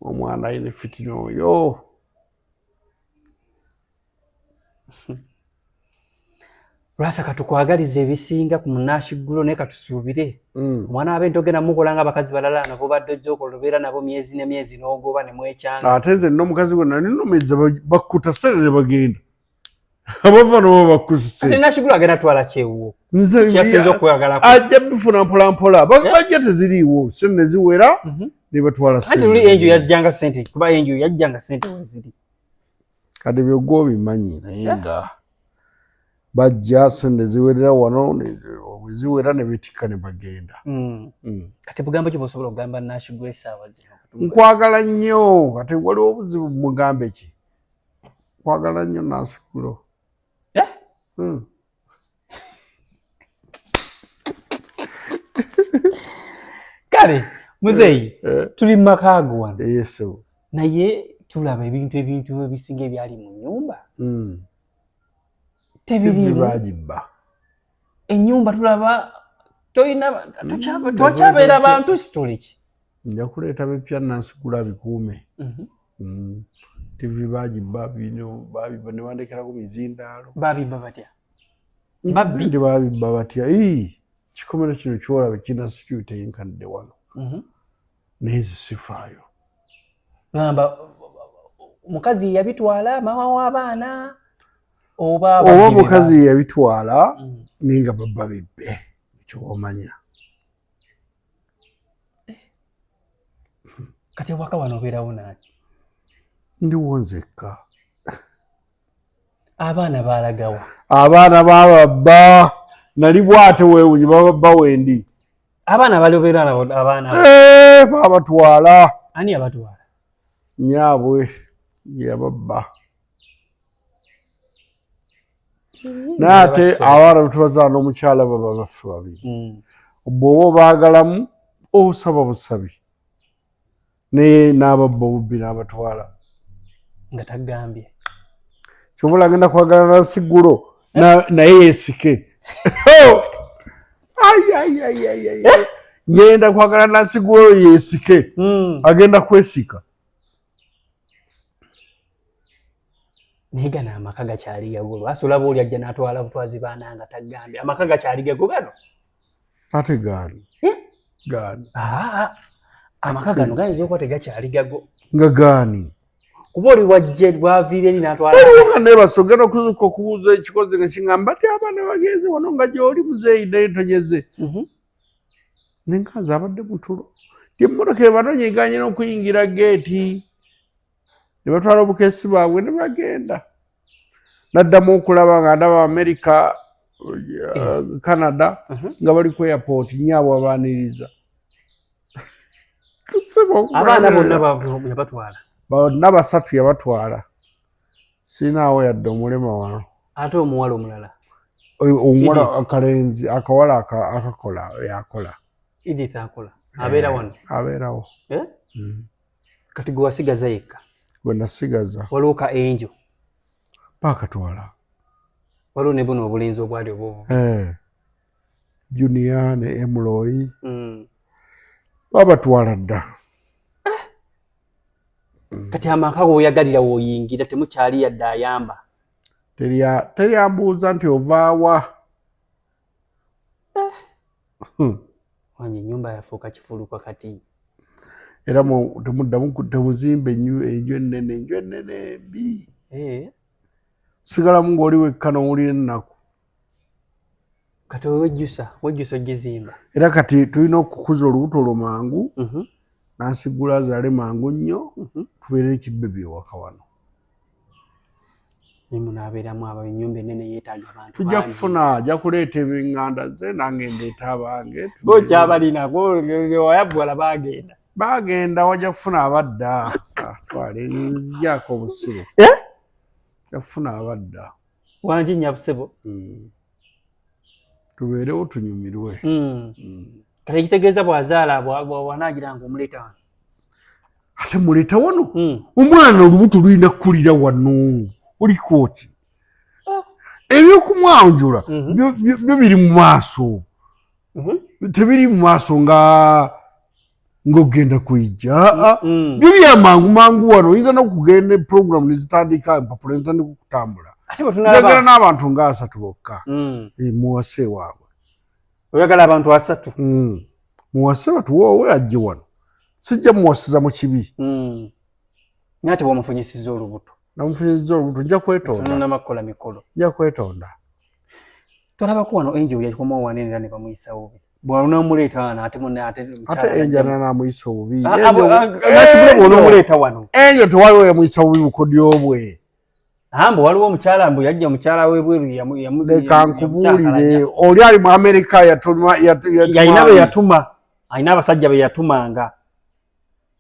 Omwana alina fitina oyo. Lwasa katukwagaliza ebisinga ku munashiggulo naye katusuubire. Omwana wabe ntogenda mukola nga abakazi balala nabo badde ojja okola obeera nabo myezi ne myezi n'ogoba ne mwekyanga. Ate nze nina omukazi gwe nali nnumiriza bakkuta ssente ne bagenda. Abava nabo bakkusise. Ate Nashiggulo agenda twala kyewuwo. Nze Kyasinze okweyagalako. Ajja bifuna mpola mpola. Bajja teziriiwo ssente ne ziwera ne batwala ssente. Anti luli Angel yajjanga ssente kuba Angel yajjanga ssente weziri. Kati byogwa obimanyi naye nga bajja sente ziwerera wano bwe ziwera ne betikka ne bagenda. Kati bugambo ki bw'osobola okugamba Nashiggulo essaawa zino? Nkwagala nnyo. Kati waliwo obuzibu mugambe ki? Nkwagala nnyo Nashiggulo. Kale muzeeyi tuli mu maka ago wano. Yesu. Naye tulaba ebintu ebisinga ebyali mu nnyumba. Tebiriimu. Bagibba. Ennyumba tulaba toyina tokyabeera bantu situli ki? Nja kuleeta bipya Nansigula bikuume. TV bagibba bino babibba ne bandekerako mizindaalo. Babibba batya? Babbi? Ndi babibba batya? Kikomero kino ky'olaba kirina security eyinkanidde wano. Naye nze sifaayo. Ngamba mukazi yabitwala maama w'abaana oba oba mukazi yabitwala naye nga babba bibbe ekyo omanya. Kati ewaka wano obeerawo naani? Ndiwo nzekka. Abaana baalagawa? Abaana bababba nali bwate weewunyi bababba wendi. Abaana bali obeera nabo abaana? Babatwala. Ani yabatwala? Nyaabwe yababba. Naye ate abaana betubazaala n'omukyala baba baffe babiri. Bw'oba obaagalamu osaba busabi naye n'ababba obubbi n'abatwala. Nga tagambye. Kyova olagenda kwagala Nansiggulo naye yeesike. Ngenda kwagala Nansiggulo yeesike. Agenda kwesika. Naye gano amaka gakyali gago. Lwasi olaba oli ajja n'atwala butwazi baana nga tagambye. Amaka gakyali gago gano. Ate gaani? Gaani. Amaka gano gayinza okuba tegakyali gago. Nga gaani? Kuba oli wajje bwaviira eri n'atwala. Waliwo nga neebase ogenda okuzuuka okubuuza ekikozi nga kiŋŋamba nti abaana bagenze wano nga gy'oli muzeeyi naye togeze. Naye nga nze abadde mutulo. Nti emmotoka ebanonye egaanye n'okuyingira geeti. Ne batwala obukeesi baabwe ne bagenda. Naddamu okulaba nga ndaba Amerika, Canada nga bali ku airport nyaabwe abaaniriza. Abaana bonna yabatwala. Bonna basatu yabatwala. Siinaawo yadde omulema wano. Ate omuwala omulala? Omuwala akalenzi akawala akakola yakola. Edith akola. Abeera wano? Abeerawo. Kati gwe wasigaza yekka? Gwe nasigaza. Waliwo ka Angel? Baakatwala. Waliwo ne buno obulenzi obwali obwo. Junior ne Emloy babatwala dda. Kati amaka woyagalira woyingira temukyali yadde ayamba. Teryambuuza nti ovaawa. Wanye ennyumba yafuuka kifulukwa kati. Era temuddamu temuzimba enju ennene, enju ennene embi. Sigalamu ng'oli wekka n'owulira ennaku. Kati wejjusa, wejjusa ogizimba. Era kati tulina okukuza olubuto olwo mangu, nansigula azaale mangu nnyo, tubeere ekibbebi ewaka wano. Munaabeeramu abo ennyumba ennene yeetaaga abantu. Tujja kufuna, ajja kuleeta eb'eŋŋanda ze nange ndeeta abange. Bo kyabalina, wayabbwala baagenda. Baagenda, wajja kufuna abadda. Twala nzijako obusiru. Ajja kufuna abadda. Wangi nnyabusebo. Tubeerewo tunyumirwe. Kati ekitegeeza bw'azaala bw'anaagira nga omuleeta wano. Ate muleeta wano? Omwana olubuto lulina kukulira wano. Oliko ki? Ebyokumwanjula byo biri mu maaso. Tebiri mu maaso nga ng'ogenda kuyijja. Byo bya mangu mangu wano. Oyinza n'okugenda program ne zitandika, empapula ne zitandika okutambula. Njagala n'abantu nga 3 bokka. Muwase waabwe. Oyagala abantu 3? Muwase batuwoowe ajje wano. Sijja muwasiza mu kibi. Naye ate bw'omufunyisizza olubuto. Namufunyisizza olubuto, nja kwetonda. Tunonama kukola mikolo. Nja kwetonda. Tolabako wano Angel yakomawo wano era ne bamuyisa bubi. Bw'onoomuleeta wano ate munne ate mukyala Ate Angel n'amuyisa obubi. Nasigula bw'onoomuleeta wano. Angel tewaliwo yamuyisa bubi bukodyo bwe. Mbu waliwo omukyala mbu yajja omukyala w'ebweru Leka nkubuulire, oli ali mu Amerika yatuma yalina be yatuma, alina abasajja be yatumanga.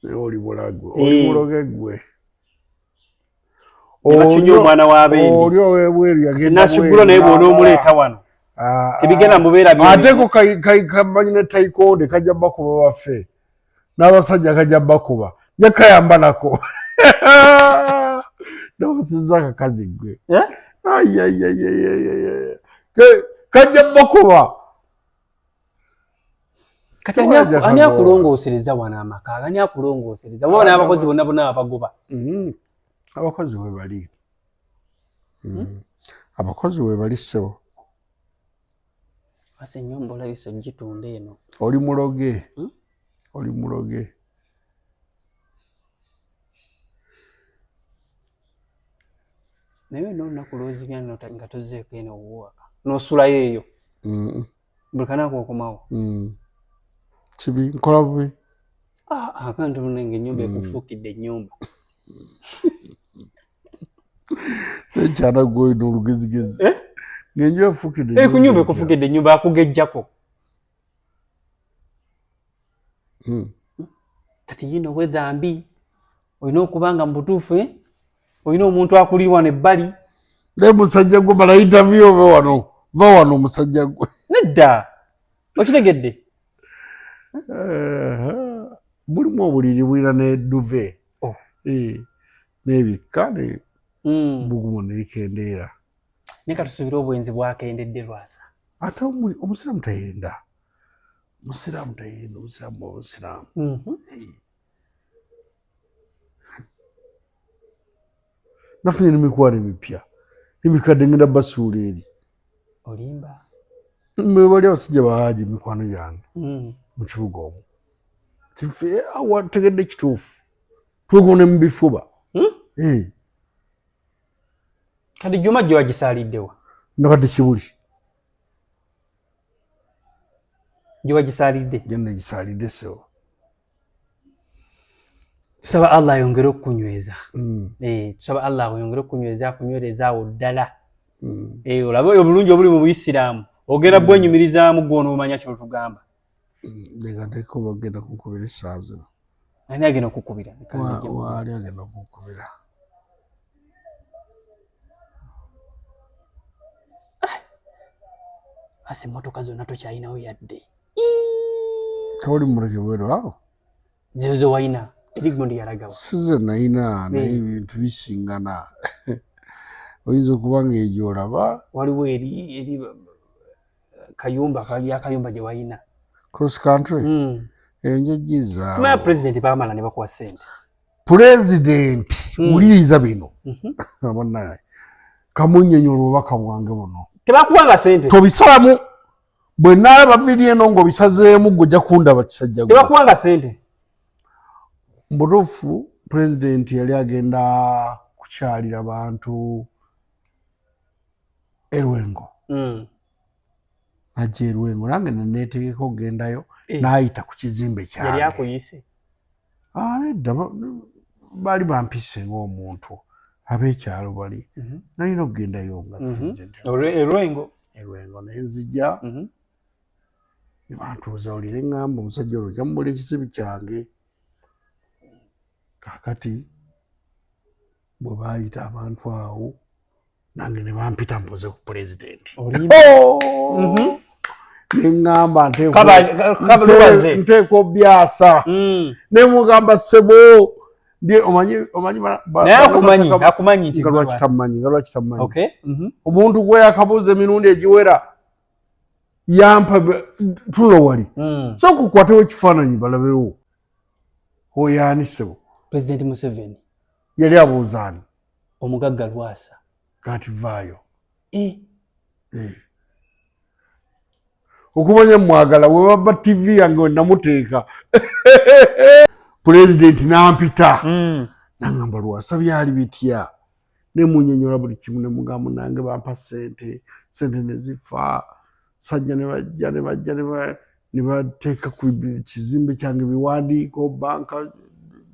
Oli mulago, oli muloge ggwe. Bakinywa omwana w'abendi. Oli ow'ebweru yagenda Nasigula naye bw'onoomuleeta wano. Tebigenda mubeera byo. Ate ko kamanyi ne taikoode kajja bakuba baffe. N'abasajja kajja bakuba. Nja kayamba nako. N'osinza akakazi ggwe. Kajja bakuba. Kati ani akulongoosereza wano amaka? Ani akulongoosereza? Oba n'abakozi bonna bonna abagoba? Abakozi we bali. Abakozi we bali ssebo. Ase ennyumba olabise ogitunda eno. Oli muloge. Oli muloge. Naye olina olunaku lw'ozibya nga tozzeeko eno owuwaka. N'osulayo eyo. Buli kanaku okomawo. Kibi nkola bubi. Akantu munenge ennyumba ekufuukidde ennyumba. Ekyana gwe olina olugezigezi. Ng'enju efuukidde Ku nyumba ekufuukidde ennyumba akugejjako. Kati yino weather mbi. Olina okuba nga mu butuufu, olina omuntu akuli wano ebbali. Naye musajja gwe mala interview ove wano. Va wano musajja gwe. Nedda. Okitegedde? Mulimu obuliri bulina ne duvet. N'ebikka ne bugumu ne likendeera. Naye katusuubire obwenzi bwakendedde Lwasa. Ate omusiraamu tayenda. Omusiraamu tayenda, omusiraamu omusiraamu. Nafunye n'emikwano emipya. Emikadde ngenda basuula eri. Olimba. Mwe bali abasajja bahaji mikwano gyange. Mu kibuga omwo. Kife wategedde kituufu. Twegone mu bifuba. Kati Juma gye wagisaaliddewa? Nabadde Kibuli. Gye wagisaalidde? Gye nagisaalidde ssebo. Tusaba Allah ayongere okukunyweza. Tusaba Allah ayongere okukunyweza, akunywereza awo ddala. Olabe obulungi obuli mu Buyisiraamu. Ogenda bwenyumirizaamu gwe onoomanya ky'otugamba. Leka nteeko bagenda kunkubira essaawa zino. Ani agenda okukubira? Waali agenda okunkubira. Ase emmotoka zonna tokyalinawo yadde. Tewali muleke bweru awo? Zizo ze walina, eri gundi yalagawa. Si ze nalina, naye ebintu bisingana. Oyinza okuba ng'egyo olaba. Waliwo eri kayumba yakayumba gye walina Cross country. Eyo njejjiza. Simanya president bamala ne bakuwa sente. President wuliriza bino. Bannange, kamunnyonnyola obubaka bwange buno. Tebakuwanga sente. Tobisalamu. Bwe naalaba vidiyo eno ng'obisazeemu gwe ojja kundaba kisajja gwe. Tebakuwanga sente. Mu butuufu pulezidenti yali agenda kukyalira bantu e Lwengo. Najja e Lwengo nange ne neetegeka okugendayo n'ayita ku kizimbe kyange. Yali akuyise? Nedda, baali bampise ng'omuntu ab'ekyalo bali. Nalina okugendayo nga pulezidenti. E Lwengo? E Lwengo ne nzija. Ne bantuuza olire ŋŋamba omusajja olwo ojja mubula ekizibu kyange. Kaakati bwe baayita abantu awo nange ne bampita mpoze ku pulezidenti. Ne ŋŋamba nteekwa obyasa. Ne mugamba ssebo ndi omanyi akumanyi nti nga lwaki tammanyi, nga lwaki tammanyi. Omuntu gwe yakabuuza emirundi egiwera yampa tulo wali. So kukwatewo ekifaananyi balabewo. Oyo ani ssebo? President Museveni. Yali abuuza ani? Omugagga Lwasa. Kati vaayo. Okumanya mwagala we baba TV yange we namuteeka. Pulezidenti n'ampita. N'angamba Lwasa byali bitya? Ne munnyonnyola buli kimu ne mugamba nange bampa ssente, ssente ne zifa, sajja ne bajja ne bajja ne bateeka ku kizimbe kyange biwandiiko, banka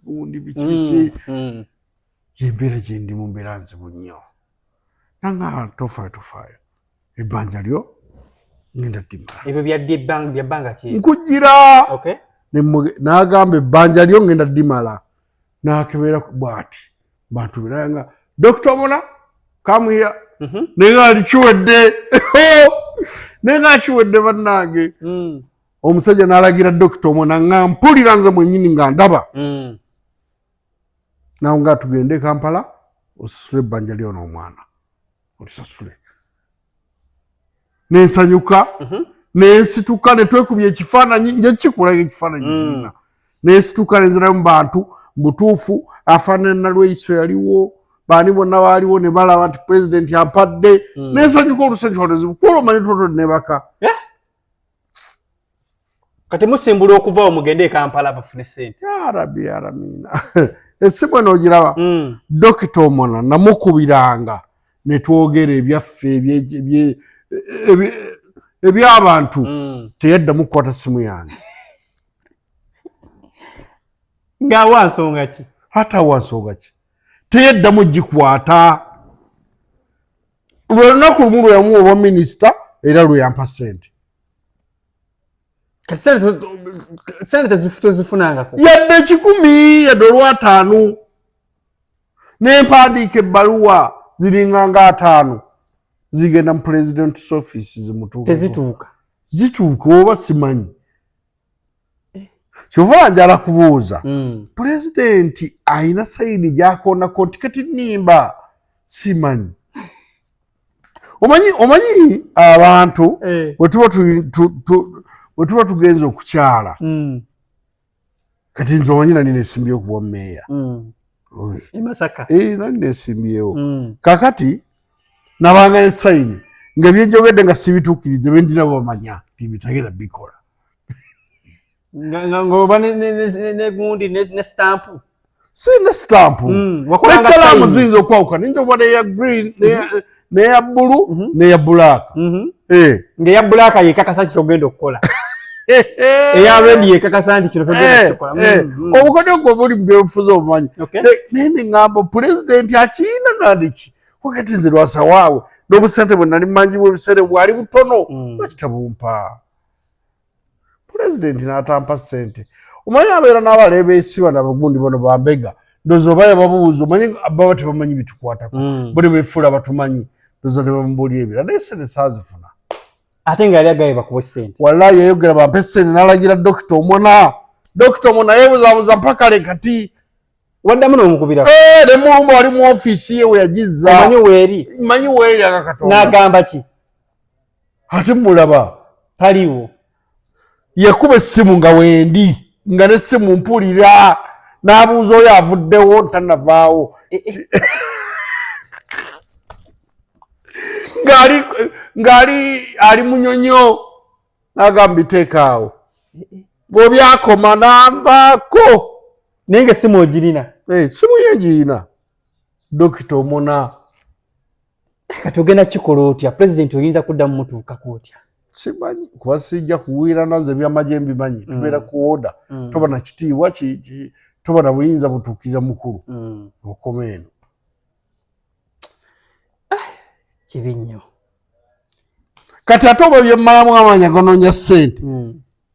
gundi biki biki. Embeera gye ndimu mbeera nzibu nnyo. Nanga tofaayo tofaayo. Ebbanja lyo ngenda ddimala. Ebyo byadde bya bbanga ki? Nkujjira. N'agamba ebbanja lyo ngenda ddimala. N'akebeera bw'ati. Bantu biranga Dr. Omona come here. Naye nga alikiwedde. Naye nga akiwedde bannange. Omusajja n'alagira Dr. Omona nga mpulira nze mwennyini nga ndaba. Nawe nga tugende e Kampala osasule ebbanja lyo n'omwana. Olisasule. Nensanyuka, nensituka ne twekubya ekifaananyi, nja kikulaga ekifaananyi kirina. Nensituka ne nzirayo mu bantu, mu butuufu afaanana Nalweyiso yaliwo, baani bonna baaliwo ne balaba nti pulezidenti ampadde. Nensanyuka olusanyuka luzibu, kuba omanyi tulo nebaka. Kati musimbula okuva awo mugende e Kampala bafune ssente. Ya Rabbi ya Ramina. Essimu eno ogiraba? Dokita Omona namukubiranga ne twogera ebyaffe eby'abantu. Teyaddamu kukwata ssimu yange. Ng'awa nsonga ki? Ate awa nsonga ki? Teyaddamu gikwata. Lwe lunaku lumu lwe yamuwa obwa minisita era lwe yampa ssente. Kati ssente tozifunangako? Yadde 100, yadde olwataano. Ne mpandiika ebbaluwa ziringa nga 50 zigenda mu president's office zimutuuka. Tezituuka. Zituuka oba simanyi. Kyova njala kubuuza. Pulezidenti alina sayini gy'akoonako nti kati nnimba simanyi. Omanyi abantu bwe tuba tugenze okukyala. Kati nze omanyi nali nesimbyewo ku bwa mmeeya. E Masaka. Nali nesimbyewo. Kaakati nabanga ne sayini nga byenjogedde nga sibituukirize bye ndina bamanya tibitagenda bikola. Ng'oba ne gundi ne stamp. Si ne stamp. Wakolanga Ekkalaamu sayini. ziyinza okwawukana. Nnyinza okuba n'eya green, n'eya blue, n'eya black. Ng'eya black yeekakasa nti ky'ogenda okukola. Eya red yeekakasa nti kino togenda kukikola. Obukodyo gwe buli mu byobufuzi obumanyi. Naye ne ŋŋamba pulezidenti akiina nandiki. Wakati nze Lwasa waabwe n'obusente bwe nali mmangi bw'ebiseera bwali butono. Lwaki tabumpa? Pulezidenti n'atampa ssente. Omanyi abeera n'abaleebeesi bano abagundi bano bambega. Ndowooza oba yababuuza, omanyi baba tebamanyi bitukwatako. Bo ne beefuula batumanyi. Ndowooza tebamubuulira ebirala. Naye ssente saazifuna. Ate nga yali agambye bakuwe ssente. Wallahi yayogera bampe ssente n'alagira Dokita Omona. Dokita Omona yeebuzaabuza mpaka le kati. Waddamu n'omukubirako? Ne mulumba wali mu ofiisi ye we yagizza. Omanyi weeri? Mmanyi weeri aka Katonda. N'agamba ki? Ate mulaba. Taliwo. Yakuba essimu nga wendi nga n'essimu mpulira, n'abuuza oyo avuddewo ntanavaawo. Ng'ali ali munyonyo, n'agamba biteekaawo bw'obyakoma n'anvaako. Naye nga essimu ogirina? Essimu ye girina, Dokita Omona. Kati ogenda kikola otya? Pulezidenti oyinza kuddamu mutuukako otya? Simanyi, kuba sijja kuwirana. Nze ebyamagye mbimanyi, tubeera ku order. Toba na kitiibwa, toba na buyinza butuukirira mukulu. Okoma eno. Kibi nnyo. Kati ate oba byemmalamu amaanyi aganoonya ssente,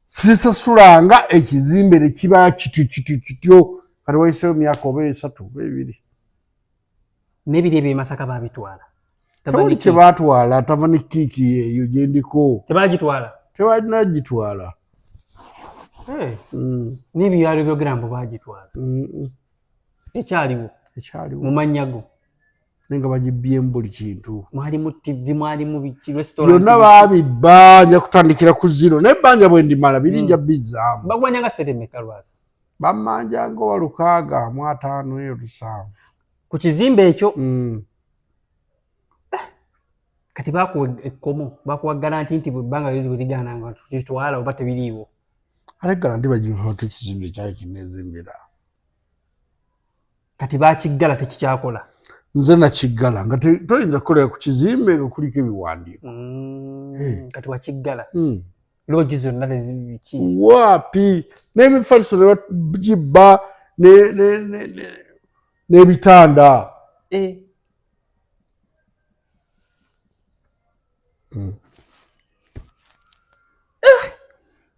sisasulanga ekizimbe ne kiba kityo kityo kityo. Kati wayiseewo emyaka oba 3 oba 2. N'ebiri eby'e Masaka babitwala? Tewali kye baatwala. Tava ne kiiki eyo gyendiko. Tebagitwala? Tebanagitwala. N'ebyalo byogera mbu bagitwala, ekyaliwo? Ekyaliwo. Mu mannya go? Naye nga bagibbyemu buli kintu. Mwalimu TV, mwalimu biki, restaurant? Byonna baabibba. Nja kutandikira ku zero, naye ebbanja bwe ndimala biri nja bizzaamu. Bagwanya nga sente meka, Lwasa? Bammanjanga owa 650 eyo 7. Ku kizimbe ekyo? Mm. Kati bakuwa ekkomo, bakuwa guarantee nti bwebbanga liri bwe ligaana nga tukitwala oba tebiriiwo? Ate guarantee bagibipako ekizimbe kyali kineezimbira. Kati bakiggala, tekikyakola? Nze nakiggala, nga toyinza kukolera ku kizimbe nga kuliko ebiwandiiko. Kati wakiggala? Loogi zonna tezibiki? Waapi, n'emifaliso ne bagibba n'ebitanda.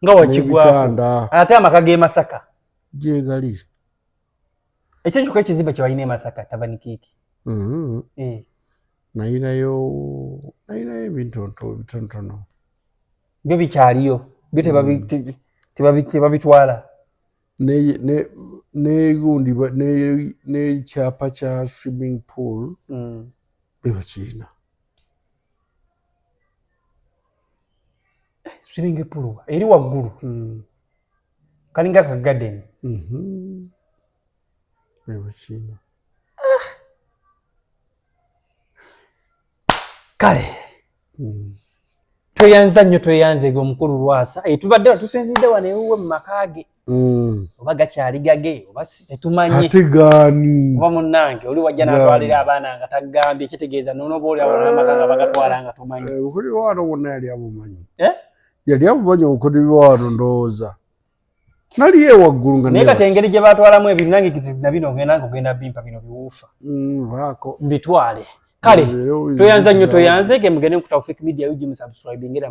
Nga wakigwako. N'ebitanda. Ate amaka g'e Masaka? Gyegali. Ekyo kyokka ekizimbe kye balina e Masaka, Tavanikiiki? Nayinayo ebintonto bitonotono. Byo bikyaliyo? Byo tebabitwala? Negundi n'ekyapa kya swimming pool bebakirina. Swimming pool eri waggulu? Kalinga ka garden? Bebakirina. Kale, tweyanza nnyo, tweyanze ge omukulu Lwasa. Tubadde tusinzidde wano ewuwe mu maka ge. Oba gakyali gage oba tetumanye. Ate gaani? Oba munnange oli wajja n'atwalira abaana nga tagambye, kitegeeza noonoba oli awo n'amaka nga bagatwala nga tomanyi. Obukodi bwawano bwonna yali abumanyi. Eh? Yali abumanyi obukodi bwawano, ndowooza naliyo ewaggulu nga Naye kati neebase. engeri gye batwalamu ebintu, nange kiti na bino ogenda nga ogenda bimpa bino biwuufa. Vaako. Mbitwale. Kale, Bibeerewo. tweyanza nnyo. Bizikiza. Tweyanze ke mugende ku Taufik Media UG, musubscribing era.